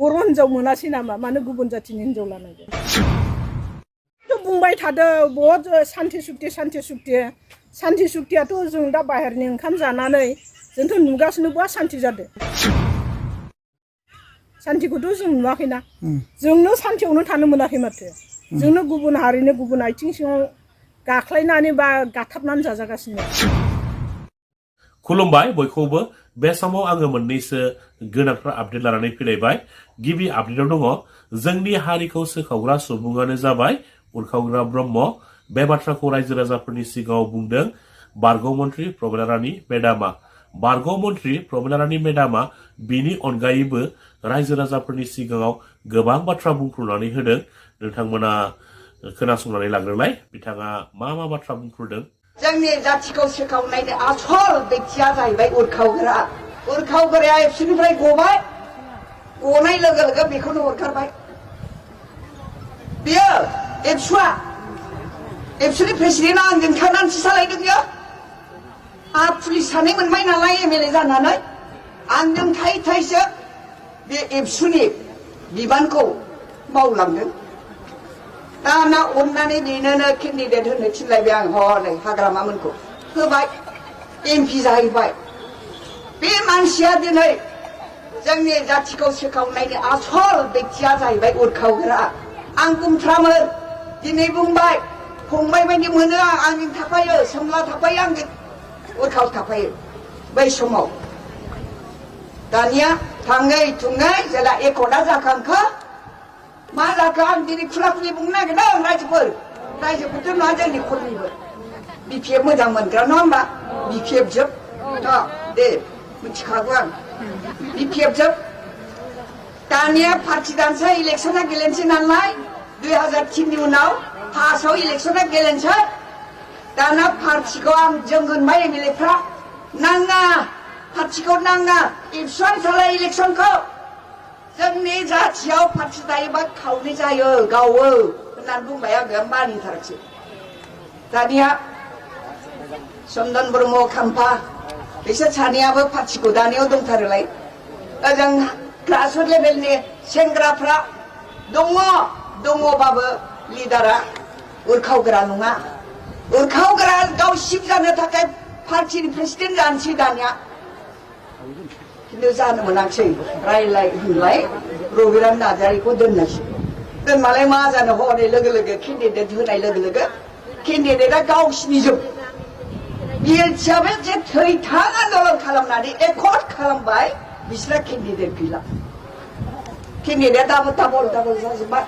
बर' हिनजाव मोनासै नामा मानो गुबुन जाथिनि हिनजाव लानांगौ बुंबाय थादों बहुत सान्ति सुक्तियाथ' जों दा बाहेरनि ओंखाम जानानै जोंथ' नुगासिनो बहा सान्ति जादों सान्तिखौथ' जों नुवाखैना जोंनो सान्तियावनो थानो मोनाखै माथो जोंनो गुबुन हारिनो गुबुन आथिं सिङाव गाख्लायनानै बा गाथाबनानै जाजागासिनो खुलुमबाय बयखौबो बे समाव आङो मोननैसो गोनांथार आपडेट लानानै फैलायबाय गिबि आपडेटआव दङ जोंनि हारिखौ सोखावग्रा सुबुङानो जाबाय उरखावग्रा ब्रह्म बे बाथ्राखौ रायजो राजाफोरनि सिगाङाव बुंदों बारग' मन्त्रि प्रमेला रानि मेडामा बारग' मन्त्रि प्रमेला रानि मेडामा बिनि अनगायैबो रायजो राजाफोरनि सिगाङाव गोबां बाथ्रा बुंफ्रुनानै होदों नोंथांमोना खोनासंनानै लाग्रोलाय बिथाङा मा बाथ्रा बुंफ्रुदों जोंनि जाथिखौ सोखावनायनि आसल बेक्तिया जाहैबाय उरखावग्राया एबसुनिफ्राय गबाय गनाय लोगो लोगो बेखौनो हरखारबाय बियो एबसुनि प्रेसिडेन्टआ आंजों थांनानैसो सालायदों बियो आरो पुलिस सानै मोनबाय नालाय एमएलए जानानै आंजों थाइसो बे एबसुनि बिबानखौ मावलांदों दाना अननानै बेनोनो केन्डिडेट होनो थिनलायबाय आं हनै हाग्रामामोनखौ होबाय एमपि जाहैबाय बे मानसिया दिनै जोंनि जाथिखौ सोखावनायनि आसल बेक्तिया जाहैबाय उरखावग्रा आं बुंफ्रामो दिनै बुंबाय फंबाय बायदि मोनो आंजों थाफायो सोमला थाफायो आंजों उरखाव थाफायो बै समाव दानिया थाङै थुङै जेला एकदा जाखांखो मा जाखो आं दिनै खुला खुलि बुंनो नागिरदों रायजोफोरथ' नङा जोंनि खरनिबो बिपिएफ मोजां मोनग्रा नङा होमबा बिपिएफ जोब दे मिथिखागौ आं बिपिएफ जोब दानिया पार्टि दानसै इलेक्सना गेलेनोसै नालाय 2003नि उनाव फार्स्टआव इलेक्सना गेलेनोसै दाना पार्टिखौ आं जों होनबाय एमएलएफ्रा नाङा पार्टिखौ नाङा एबसुआनो सालाय इलेक्सनखौ जोंनि जाथियाव पार्टि दायोबा खावनै जायो गावो होननानै बुंबाय आङो मानिथाराखिसै दानिया चन्दन ब्रह्म खाम्फा बिसोर सानैयाबो पार्टिखौ दानायाव दंथारोलाय ओजों ग्रासरुट लेभेलनि सेंग्राफ्रा दङबाबो लिडारा उरखावग्रा नङा उरखावग्रा गाव सिफ जानो थाखाय पार्टिनि प्रेसिडेन्ट जानोसै दानिया खिन्थु जानो मोनाखिसै रायलाय होनलाय रबिराम नार्जारिखौ दोननोसै दोनबालाय मा जानो हनै लोगो लोगो केन्डिडेट होनाय लोगो लोगो केन्डिडेटआ गावसिनिजोब बिएलसिआबो जे थैथां आन्दलन खालामनानै एकर्ड खालामबाय बिसोरा केन्डिडेट गैला केन्डिडेट डाबल जाजोब्बाय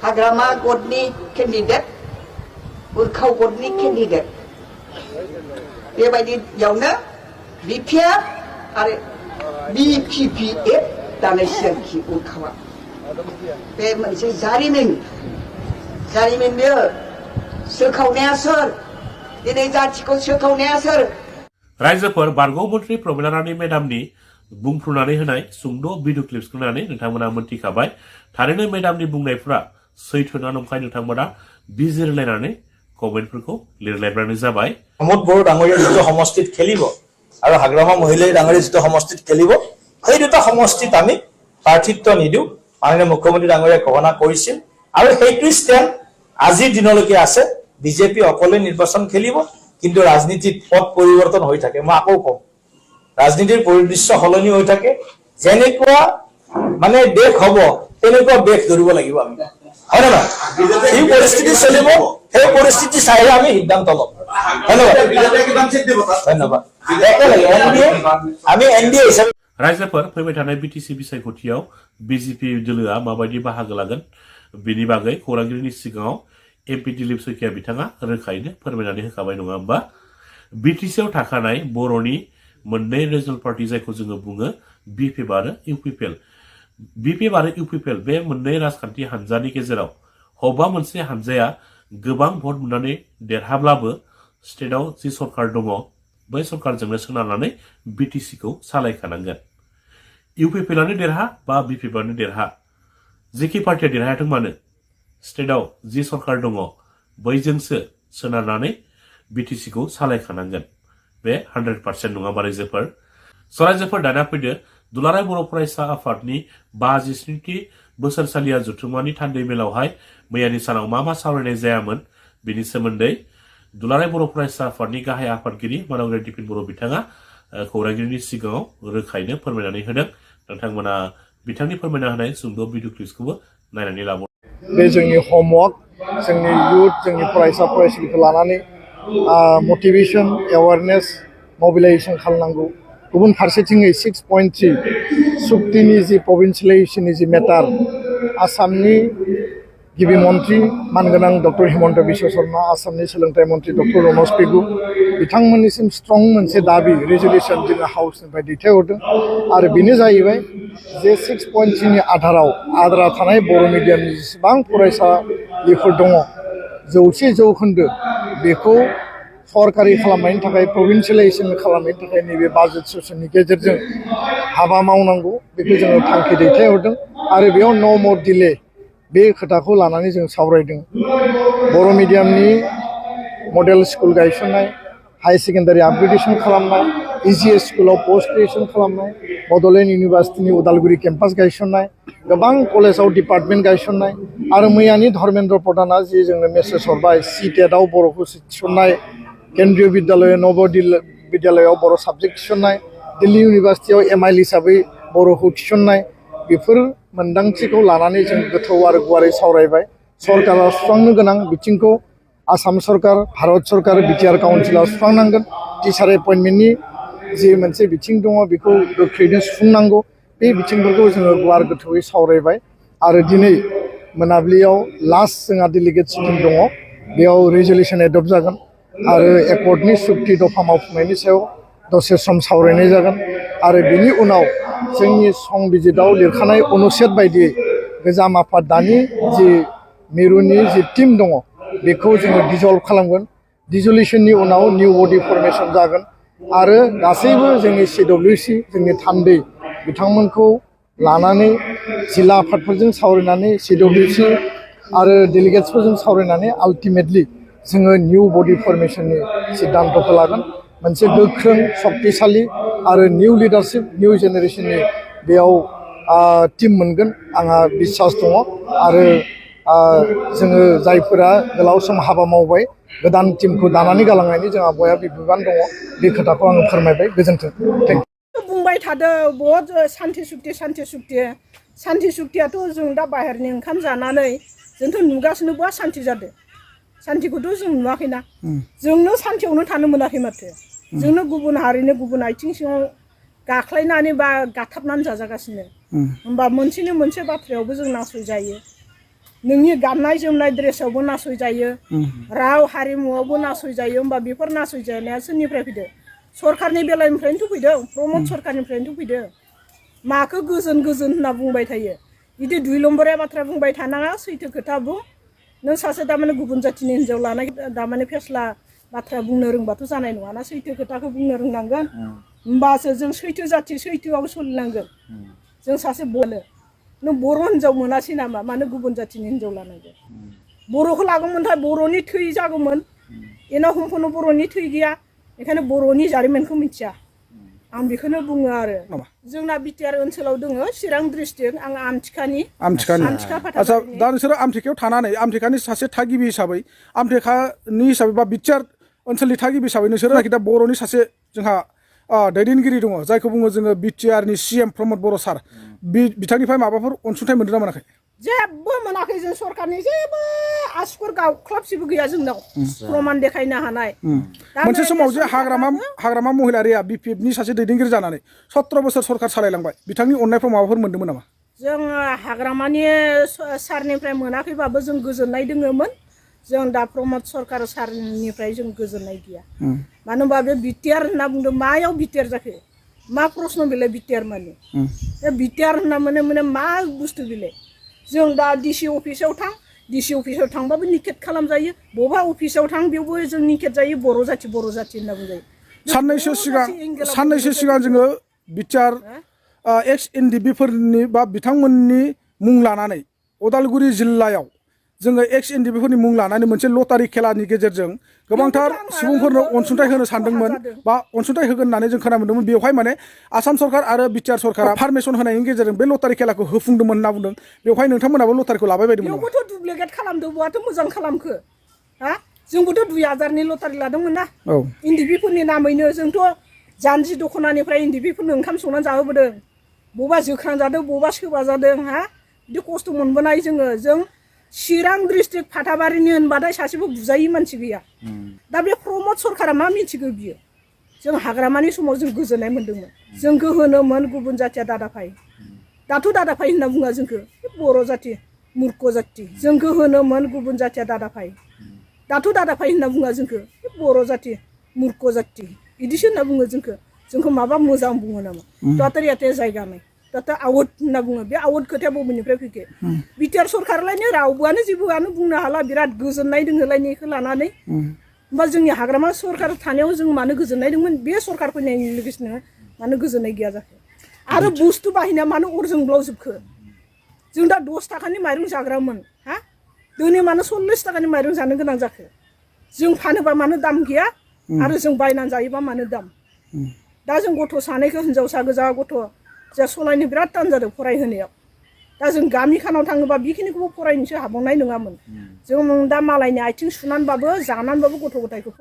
हाग्रामा गटनि केन्डिडेट उरखाव गटनि केन्डिडेट बेबायदियावनो बिपिएफ आरो BPF दानायसै आरोखि उरखावा बे मोनसे जारिमिन बेयो सोखावनाया सोर दिनै जाथिखौ सोखावनाया सोर रायजोफोर बारग' मन्त्रि प्रमेला रानि मेडामनि बुंफ्रुनानै होनाय सुंद' भिडिअ क्लिप्सखौ नायनानै नोंथांमोना मोनथिखाबाय थारैनो मेडामनि बुंनायफ्रा सैथोना नंखाय नोंथांमोना बिजिरलायनानै कमेन्टफोरखौ लिरलायब्लानो जाबाय प्रमोद बर' डाঙৰীয়া যিটো সমষ্টিত খেলিব আৰু হাগ্ৰামা মহিলাই ডাঙৰীয়া যিটো সমষ্টিত খেলিব সেই দুটা সমষ্টিত আমি প্ৰাৰ্থিত্ব নিদিওঁ মাননীয় মুখ্যমন্ত্ৰী ডাঙৰীয়াই ঘোষণা কৰিছিল আৰু সেইটো ষ্টেণ্ড আজিৰ দিনলৈকে আছে বিজেপি অকলে নিৰ্বাচন খেলিব কিন্তু ৰাজনীতিত পথ পৰিৱৰ্তন হৈ থাকে মই আকৌ কম ৰাজনীতিৰ পৰিদৃশ্য সলনি হৈ থাকে যেনেকুৱা মানে দেশ হ'ব তেনেকুৱা বেশ ধৰিব লাগিব আমি হয় না এই পৰিস্থিতি চলিব সেই পৰিস্থিতি চাই আমি সিদ্ধান্ত ল'ম ধন্যবাদ আমি এনডিএ হিচাপে रायजोफोर फैबाय थानाय बिटिसि बिसायख'थियाव बिजेपि दोलोआ माबायदि बाहागो लागोन बिनि बागै खौरांगिरिनि सिगाङाव एमपि दिलीप सैकिया बिथाङा रोखायैनो फोरमायनानै होखाबाय नङा होमबा बिटिसिआव थाखानाय बर'नि मोननै रिजनेल पार्टी जायखौ जोङो बुङो बिपिएफ आरो इउपिपिएल बिपिएफ आरो इउपिपिएल बे मोननै राजखान्थि हानजानि गेजेराव हबा मोनसे हानजाया गोबां भट मोननानै देरहाब्लाबो स्टेटआव जि सरकार दङ बै सरकारजोंनो सोनारनानै बिटिसिखौ सालायखानांगोन इउपिपिएलआनो देरहा बा बिपिएफआनो देरहा जेखि पार्टिया देरहायाथों मानो स्टेटआव जि सरकार दङ बैजोंसो सोनारनानै बिटिसिखौ सालायखानांगोन बे 100% नङा रायजोफोर दाना फैदो दुलाराय बर' फरायसा आफादनि 57थि बोसोरसालिया जथुम्मानि थान्दै मेलावहाय मैयानि सानाव मा सावरायनाय जायामोन बेनि सोमोन्दै दुलाराय बर' फरायसा आफादनि गाहाय आफादगिरि मानगोरां दिपिन बर' बिथाङा खौरांगिरिनि सिगाङाव रोखायैनो फोरमायनानै होदों। नोंथांमोना बिथांनि फोरमायना होनाय सुंद' भिडिअ क्लिपखौबो नायनानै लाबो। बे जोंनि होमवर्क जोंनि युथ जोंनि फरायसा फरायसुलिखौ लानानै मटिभेशन एवारनेस मोबिलाइजेशन खालामनांगौ। गुबुन फारसेथिङै 6.3 सुक्तिनि जि प्रभिन्सियेलाइजेशननि जि मेटार आसामनि गिबि मन्त्रि मानगोनां डक्टर हिमन्त बिश्व शर्मा आसामनि सोलोंथाइ मन्त्रि डक्टर रनज पेगु बिथांमोननिसिम स्ट्रं मोनसे दाबि रेजुलेसन जोङो हाउसनिफ्राय दैथायहरदों आरो बेनो जाहैबाय जे 6.3 नि आधाराव आद्रा थानाय बर' मिडियामनि जेसेबां फरायसालिफोर दङ 100% बेखौ सरकारि खालामनायनि थाखाय प्रभिन्सियेलाइजेशन खालामनायनि थाखाय नैबे बाजेट सेसननि गेजेरजों हाबा मावनांगौ बेखौ जोङो थांखि दैथायहरदों आरो बेयाव नो मर डिले बे खोथाखौ लानानै जों सावरायदों। बर' मिडियामनि मडेल स्कुल गायसननाय हाई सेकेन्डारि आपग्रेडेशन खालामनाय EGS स्कुलाव पोस्ट ग्रेजुएशन खालामनाय बड'लेण्ड इउनिभार्सिटिनि उदालगुरि केम्पास गायसननाय गोबां कलेजाव डिपार्टमेन्ट गायसननाय आरो मैयानि धर्मेन्द्र प्रधाना जि जोंनो मेसेज हरबाय CTETआव बर'खौ थिसननाय केन्द्रीय विद्यालय विद्यालयाव बर' साबजेक्ट थिसननाय दिल्ली इउनिभार्सिटियाव MIL हिसाबै बर'खौ थिसननाय बेफोर मोन्दांथिखौ लानानै जों गोथौ आरो गुवारै सावरायबाय। सरकारा सुस्रांनो गोनां बिथिंखौ आसाम सरकार भारत सरकार BTR काउन्सिला सुस्रांनांगोन। टिचार एपइन्टमेन्टनि जि मोनसे बिथिं दङ बेखौ गोख्रैनो सुफुंनांगौ। बे बिथिंफोरखौ जोङो गुवार गोथौयै सावरायबाय आरो दिनै मोनाबिलियाव लास्ट जोंहा डेलिगेट सिटिं दङ बेयाव रेजुलेसन एडप्ट जागोन आरो एकर्डनि सुक्ति दफा मावफुंनायनि सायाव दसे सम सावरायनाय जागोन आरो बिनि उनाव जोंनि संबिजिताव लिरखानाय अनुच्छेद बायदियै गोजाम आफाद दानि जि मिरुनि जि टीम दङ बेखौ जोङो डिजल्भ खालामगोन। डिजलिउसननि उनाव निउ बडि फर्मेशन जागोन आरो गासैबो जोंनि CWC जोंनि थान्दै बिथांमोनखौ लानानै जिल्ला आफादफोरजों सावरायनानै CWC आरो डेलिगेट्सफोरजों सावरायनानै आल्टिमेटलि जोङो निउ बडि फर्मेशननि सिद्धान्तखौ लागोन। मोनसे गोख्रों शक्तिशाली आरो निउ लिडारशिप निउ जेनेरेशननि बेयाव टीम मोनगोन आंहा बिश्वास दङ आरो जोङो जायफोरा गोलाव सम हाबा मावबाय गोदान टीमखौ दानानै गालांनायनि जोंहा बयहाबो बिबान दङ बे खोथाखौ आङो फोरमायबाय। गोजोन्थों। बुंबाय थादों बहुत सान्थि सुक्तियाथ' जों दा बाहेरनि ओंखाम जानानै जोंथ' नुगासिनो बहा सान्थि जादों। सान्थिखौथ' जों नुवाखैना जोंनो सान्थियावनो थानो मोनाखै माथो जोंनो गुबुन हारिनो गुबुन आथिं सिङाव गाख्लायनानै बा गाथाबनानै जाजागासिनो। होमबा मोनसेनि मोनसे बाथ्रायावबो जों नासयजायो। नोंनि गाननाय जोमनाय ड्रेसावबो नासयजायो राव हारिमुआवबो नासयजायो। होमबा बेफोर नासयजानाया सोरनिफ्राय फैदों? सरकारनि बेलानिफ्रायनोथ' फैदों प्रमद सरकारनिफ्रायनोथ' फैदों। माखौ गोजोन होनना बुंबाय थायो बिदि दुइ लम्बरिया बाथ्रा बुंबाय थानाङा। सैथो खोथा बुं। नों सासे दामाने गुबुन जाथिनि हिन्जाव लानाय दामाने फेस्ला बाथ्रा बुंनो रोंबाथ' जानाय नङाना। सैथो खोथाखौ बुंनो रोंनांगोन होमबासो जों सैथो जाथि सैथोआव सोलिनांगोन। जों सासे नों बर' हिन्जाव मोनासै नामा मानो गुबुन जाथिनि हिन्जाव लानांगौ? बर'खौ लागौमोनथाय बर'नि थै जागौमोन। एनाव हमखौनो बर'नि थै गैया बेखायनो बर'नि जारिमिनखौ मिथिया। आं बेखौनो बुङो आरो जोंना BTR ओनसोलाव दङ चिरां डिस्ट्रिक्ट आं आमथिखा आच्छा दा नोंसोरो आमथिखायाव थानानै आमथिखानि सासे थागिबि हिसाबै आमथिखानि हिसाबै बा BTR ओनसोलनि थागिबि हिसाबै नोंसोरो दा बर'नि सासे जोंहा दैदेनगिरि दङ जायखौ बुङो जोङो BTRनि CM प्रमद बर' सार बिथांनिफ्राय माबाफोर अनसुंथाइ मोनदों ना मोनाखै? जेबो मोनाखै। जों सरकारनि जेबो आसुफोर गावख्लाबसेबो गैया जोंनाव प्रमाण देखायनो हानाय। मोनसे समाव जे हाग्रामा महिलारिया BPFनि सासे दैदेनगिरि जानानै 17 बोसोर सरकार सालायलांबाय बिथांनि अननायफ्राव माबाफोर मोनदोंमोन नामा? जों हाग्रामानि सारनिफ्राय मोनाखैबाबो जों गोजोननाय दोङोमोन। जों दा प्रमद सरकार सारनिफ्राय जों गोजोननाय गैया। मानो होनबा बे BTR होनना बुंदों मायाव BTR जाखो मा प्रश्न बेलाय BTR माने बे BTR होनना माने मा बुस्थु बेलाय? जों दा DC अफिसाव थां DC अफिसाव थांबाबो निकेट खालामजायो। बबेबा अफिसाव थां बेयावबो जों निकेट जायो बर' जाथि होनना बुंजायो। साननैसो सिगां जोङो BTR ex NDB फोरनि बा बिथांमोननि मुं लानानै उदालगुरि जिल्लायाव जोङो एक्स एनडिपिफोरनि मुं लानानै मोनसे लटारि खेलानि गेजेरजों गोबांथार सुबुंफोरनो अनसुंथाइ होनो सानदोंमोन बा अनसुंथाइ होगोन होननानै जों खोनानो मोन्दोंमोन बेवहाय माने आसाम सरकार आरो बिटिआर सरकारा पारमिसन होनायनि गेजेरजों बे लटारि खेलाखौ होफुंदोंमोन होनना बुंदों बेवहाय नोंथांमोनाबो लटारिखौ लाबाय बायदोंमोन नामा? बेयावबोथ' दुप्लिकेट खालामदों बहाथ' मोजां खालामखो हा जोंबोथ' 2000नि लटारि लादोंमोन ना एनडिपिफोरनि नामैनो जोंथ' जानजि दख'नानिफ्राय एनडिपिफोरनो ओंखाम संनानै जाहोबोदों बबेबा जोख्रां जादों बबेबा सोबा जादों हा बिदि खस्थ' मोनबोनाय जों चिरां डिस्ट्रिक्ट फाथाबारिनि होनबाथाय सासेबो बुजायै मानसि गैया दा बे प्रमद सरकारा मा मिथिगौ बियो जों हाग्रामानि समाव जों गोजोननाय मोन्दोंमोन जोंखौ होनोमोन गुबुन जाथिया दादाफाय दाथ' दादाफाय होनना बुङा जोंखौ बर' जाथि मुर्ख जाथि जोंखौ होनोमोन गुबुन जाथिया दादाफाय दाथ' दादाफाय होनना बुङा जोंखौ बर' जाथि मुर्ख जाथि बिदिसो होनना बुङो जोंखौ माबा मोजां बुङो नामा दाथ' याते जायगा नाय दाथ' आवट होनना बुङो बे आवट खोथाया बबेनिफ्राय फैखो बिटिआर सरकारलायनो रावबोआनो जेबोआनो बुंनो हाला बिराद गोजोननाय दोङोलायनो बेखौ लानानै होमबा जोंनि हाग्रामा सरकार थानायाव जों मानो गोजोननाय दंमोन बे सरकार फैनायनि लोगोसेनो मानो गोजोननाय गैया जाखो आरो बुस्थु बाहायनाया मानो अर जोंब्लावजोबखो जों दा 10 थाखानि माइरं जाग्रामोन हा दिनै मानो 40 थाखानि माइरं जानो गोनां जाखो जों फानोबा मानो दाम गैया आरो जों बायनानै जायोबा मानो दाम दा जों गथ' सानैखौ हिनजावसा गोजा गथ' जा सलायनो बिराद टान जादों फरायहोनायाव दा जों गामि खानाव थाङोबा बेखिनिखौबो फरायनोसो हाबावनाय नङामोन जों दा मालायनि आथिं सुनानैबाबो जानानैबाबो गथ' गथायखौ